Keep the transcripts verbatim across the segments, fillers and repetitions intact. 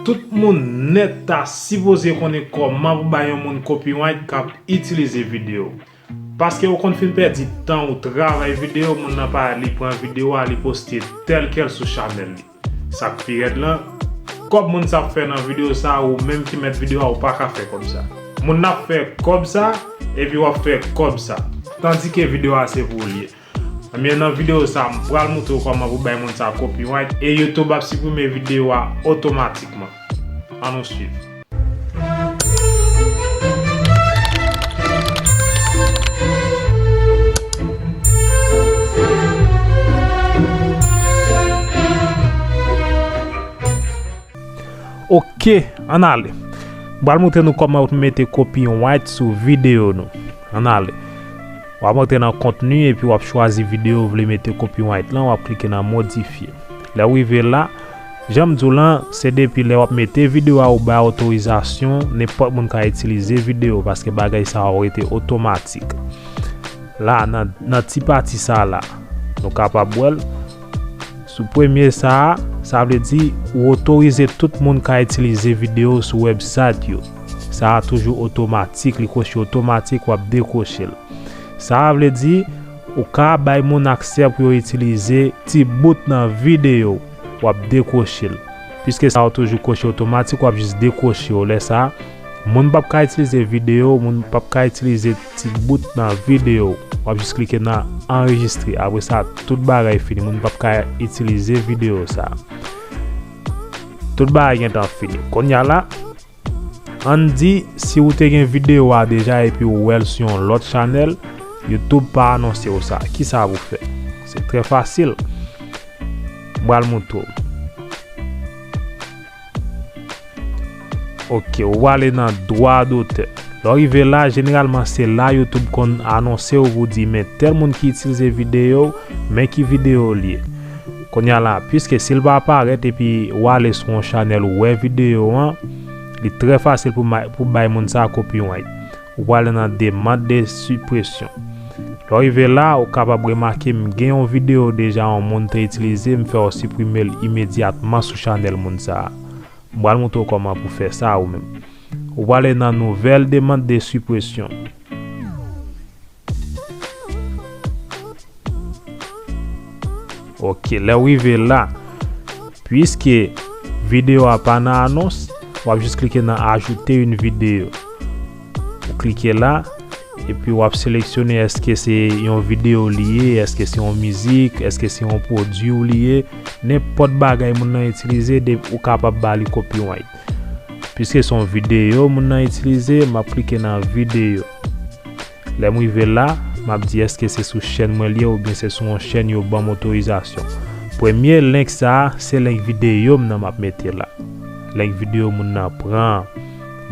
Tout moun nèt ta sipoze konnen kòman pou bay yon moun copyright k ap itilize videyo w. Paske ou konn fin pèdi tan ou travay videyo, moun nan pa li pran videyo a, li poste tèlkèl sou chanèl li. Sa k pi rèd lan, kòb moun sa ap fè nan videyo sa, ou menm ki mèt videyo a, ou pa ka fè kòb sa. Moun nan ap fè kòb sa, epi w ap fè kòb sa. Tandike videyo a se pou ou li ye. Ebyen, nan videyo sa, m pral montre w kòman pou bay moun sa copyright e YouTube ap siprime videyo a otomatikman. Ann nou swiv. Ok, ann ale. M pral montre nou kòman pou mete copyright sou videyo nou. Ann ale. W ap antre nan kontni epi w ap chwazi videyo w vle mete copyright lan, w ap klike nan modifye. Lè w rive la, jan m di w lan, se depi lè w ap mete videyo a ou bay otorizasyon, nenpòt moun ka itilize videyo w, paske bagay sa yo rete otomatik. La, nan, nan ti pati sa la, nou kapab wè l. Sou premye sa a, sa vle di ou otorize tout moun ka itilize videyo w sou website yo. Sa a toujou otomatik, li koche otomatik, w ap dekwoche l. Sa a vle di ou ka bay moun aksè pou yo itilize ti bout nan videyo w, w ap dekwoche l. Piske sa yo toujou koche otomatik, w ap jis dekwoche yo. Lè sa a, moun p ap ka itilize videyo w, moun p ap ka itilize ti bout nan videyo w. W ap jis klike nan anrejistre. Apre sa, tout bagay fini. Moun p ap ka itilize videyo sa. Tout bagay gentan fini. Kounye a la, ann di si ou te gen videyo a deja epi ou wè l sou yon lòt chanèl, YouTube pa anonse w sa. Kisa pou fè? Se trè fasil. M pral montre w. Ok, ou ale nan dwa dotè. Lè w rive la, jeneralman se la YouTube konn anonse w pou di, men tèl moun ki itilize videyo w, men ki videyo l ye. Kounye a la, piske si l pa parèt epi w ale sou yon chanèl ou wè videyo an, li trè fasil pou, ma- pou bay moun sa copyright. Ou prale nan demande de suppression. Lè w rive la, ou kapab remake m gen yon videyo deja yon moun te itilize, m fè w siprime l imedyatman sou chanèl moun sa a. M pral montre w kòman pou fè sa ou menm. Ou prale nan nouvelle demande de suppression. Ok, lè w rive la, piske videyo a pa nan anons, w ap jis klike nan ajouter une vidéo. Ou klike la, epi w ap seleksyone èske se yon videyo li ye, èske se yon mizik, èske se yon pwodui w li ye, nenpòt bagay moun nan itilize, de, ou kapab ba li copyright. Piske se yon videyo moun nan itilize, m ap klike nan videyo. Lè m rive la, m ap di èske se sou chèn mwen l ye oubyen se sou yon chèn yo ban m otorizasyon. Premye link sa a, se link videyo m nan m ap mete la. Link videyo moun nan pran.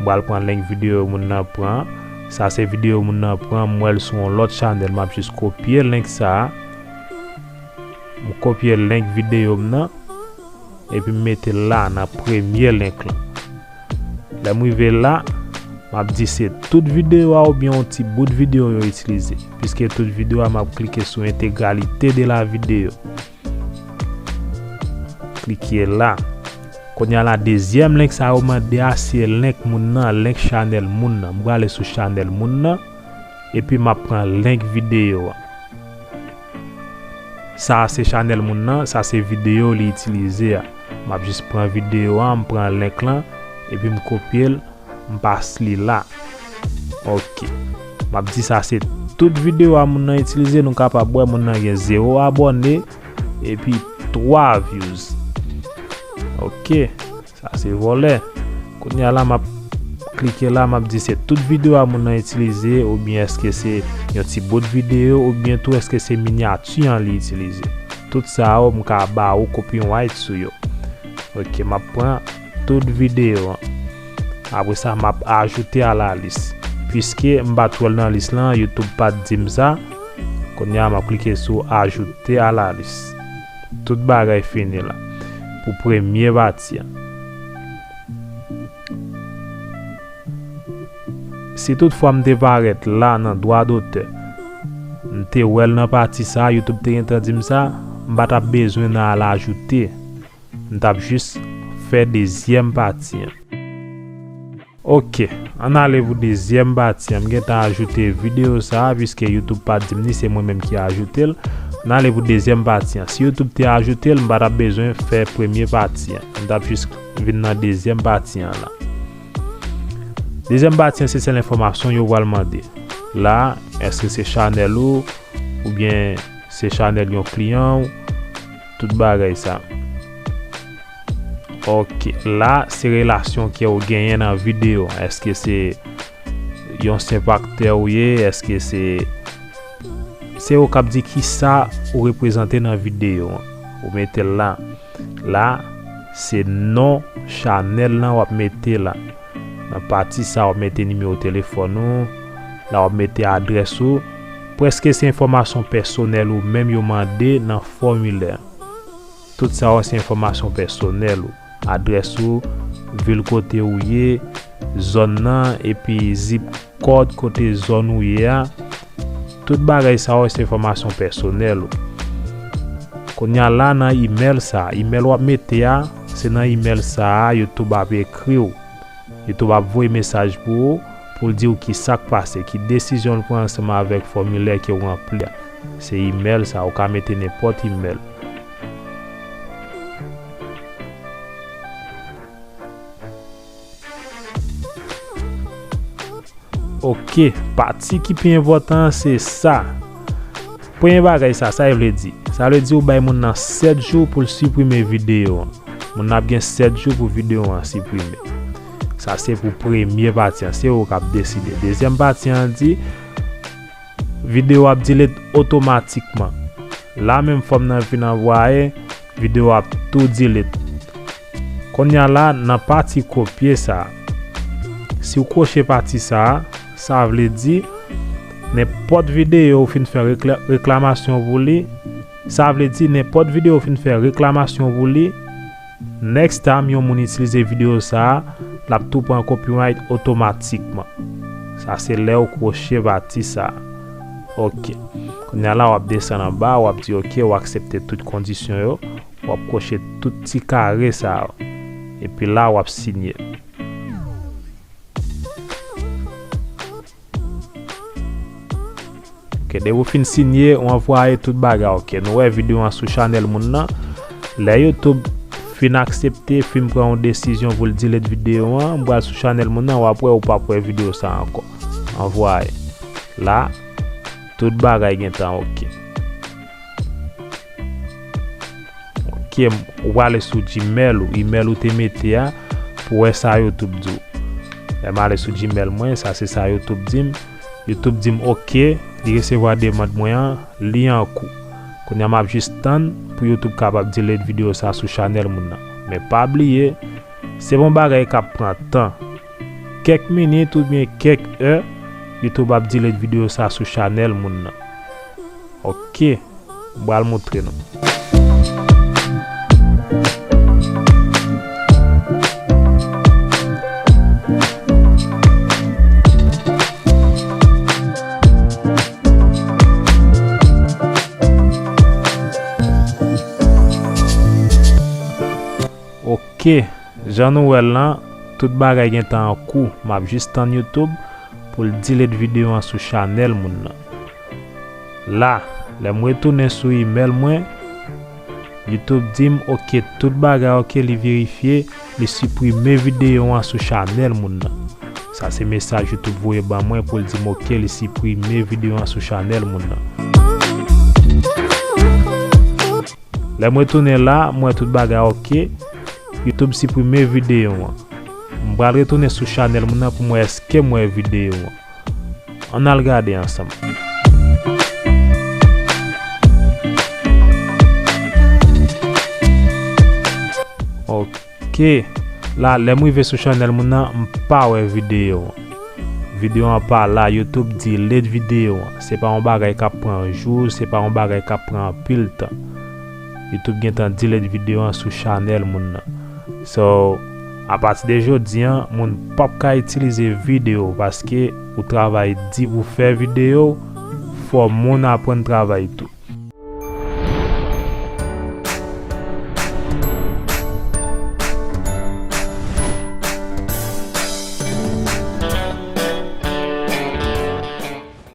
M pral pran link videyo moun nan pran. Sa se videyo moun nan pran, m wè l sou yon lòt chanèl, m ap jis kopye link sa a. M kopye link videyo m nan. Epi m mete l la nan premye link lan. Lè m rive la, m ap di se tout videyo a oubyen yon ti bout videyo yo itilize. Piske tout videyo a, m ap klike sou intégralité de la vidéo. Klike la. Kounye a la, dezyèm link sa yo mande a, se link moun nan, link chanèl moun nan. M prale sou chanèl moun nan, epi m ap pran link videyo a. Sa a se chanèl moun nan, sa se videyo li itilize a. M ap jis pran videyo a, m pran link lan, epi m kopye l, m pas li la. Ok. M ap di sa se tout videyo a moun nan itilize, nou kapab wè moun nan gen zewo abòne, epi twa views. Ok. Sa se vòlè. Kounye a la, m ap klike la, m ap di se tout videyo a moun nan itilize, oubyen èske se yon ti bout videyo, oubyen tou èske se minyati an li itilize. Tout sa yo, m ka ba ou copyright sou yo. Ok, m ap pran tout videyo an. Apre sa, m ap ajoute a la lis. Piske m pa t wè l nan lis lan, YouTube pa t di m sa. Kounye a, m ap klike sou ajouter à la liste. Tout bagay fini la. Pou premye pati a. Si toutfwa m te parèt la nan dwa dotè, m te wè l nan pati sa, YouTube te gentan di m sa, m pa t ap bezwen nan al ajoute. M t ap jis fè dezyèm pati an. Ok, ann ale pou dezyèm pati an. M gentan ajoute videyo sa a, piske YouTube pa t di m ni, se mwen menm ki ajoute l. Ann ale pou dezyèm pati an. Si YouTube te ajoute l, m pa t ap bezwen fè premye pati an. M t ap jis vin nan dezyèm pati an la. Dezyèm pati an, se sèl enfòmasyon yo pral mande. La, èske se chanèl ou, oubyen se chanèl yon kliyan ou, tout bagay sa. Ok, la, se relasyon ke w genyen nan videyo an. Èske se yon senp aktè ou ye? Èske se, se ou k ap di kisa ou reprezante nan videyo an. Ou mete l la. La, se non chanèl lan w ap mete la. Nan pati sa, w ap mete nimewo telefòn ou, la w ap mete adrès ou. Prèske se enfòmasyon pèsonèl ou menm yo mande nan fòmilè. Tout sa yo se enfòmasyon pèsonèl ou. Adrès ou, vil kote ou ye, zòn nan, epi zip kòd kote zòn ou ye a. Tout bagay sa yo se enfòmasyon pèsonèl ou. Kounye a la nan imèl sa, imèl w ap mete a, se nan imèl sa a YouTube ap ekri w. YouTube ap voye mesaj pou ou, pou l di w ki sa k pase, ki desizyon l pran ansanm avèk fòmilè ke w ranpli a. Se imèl sa, ou ka mete nenpòt imèl. Ok, pati ki pi enpòtan an se sa. Premye bagay sa, sa e vle di? Sa vle di ou bay moun nan sèt jou pou l siprime videyo an. Moun nan ap gen sèt jou pou videyo an siprime. Sa se pou premye pati an, se ou k ap deside. Dezyèm pati an di, videyo ap delete otomatikman. La menm fòm nan vin anvwaye, videyo ap tou delete. Kounye a la, nan pati kopye sa, si w kwoche pati sa, sa vle di, nenpòt videyo ou fin fè rekla-, reklamasyon pou li, sa vle di, nenpòt videyo ou fin fè reklamasyon pou li, next time yon moun itilize videyo sa, l ap tou pran copyright otomatikman. Sa se lè ou kwoche pati sa. Ok. Kounye a la, w ap desann anba, w ap di ok, w aksepte tout kondisyon yo. W ap kwoche tout ti kare sa yo. Epi la, w ap sinye. Ok, depi w fin sinye, w anvwaye tout bagay. Ok, nou wè videyo an sou chanèl moun nan. Lè YouTube fin aksepte, fin pran yon desizyon pou l delete videyo an, m pral sou chanèl moun nan, w ap wè ou p ap wè videyo sa ankò. Anvwaye. La, tout bagay gentan ok. Ok, ou prale sou Gmail ou, email ou te mete a, pou wè sa YouTube di w. Lè m ale sou Gmail mwen, sa se sa YouTube di m. YouTube di m ok, li resevwa demann mwen an, li an kou. Kounye a m ap jis tann pou YouTube kapab delete videyo sa sou chanèl moun nan. Men pa bliye, se yon bagay k ap pran tan. Kèk minit oubyen kèk è, YouTube ap delete videyo sa sou chanèl moun nan. Ok. M pral montre nou. Ok, jan nou wè l lan, tout bagay gentan an kou. M ap jis tann YouTube pou l delete videyo an sou chanèl moun nan. La, lè m retounen sou email mwen, YouTube di m ok, tout bagay ok, li verifye, li siprime videyo an sou chanèl moun nan. Sa se mesaj YouTube voye ban mwen pou l di m ok, li siprime videyo an sou chanèl moun nan. Lè m retounen la, m wè tout bagay ok. YouTube siprime videyo an. M pral retounen sou chanèl moun nan pou m wè èske m wè videyo an. Ann al gade ansanm. Ok. La, lè m rive sou chanèl moun nan, m pa wè videyo an. Videyo an pa la, YouTube delete videyo an. Se pa yon bagay k ap pran jou, se pa yon bagay k ap pran anpil tan. YouTube gentan delete videyo an sou chanèl moun nan. So, apati de jodi an, moun p ap ka itilize videyo paske ou travay di pou fè videyo, fò moun aprann travay tou.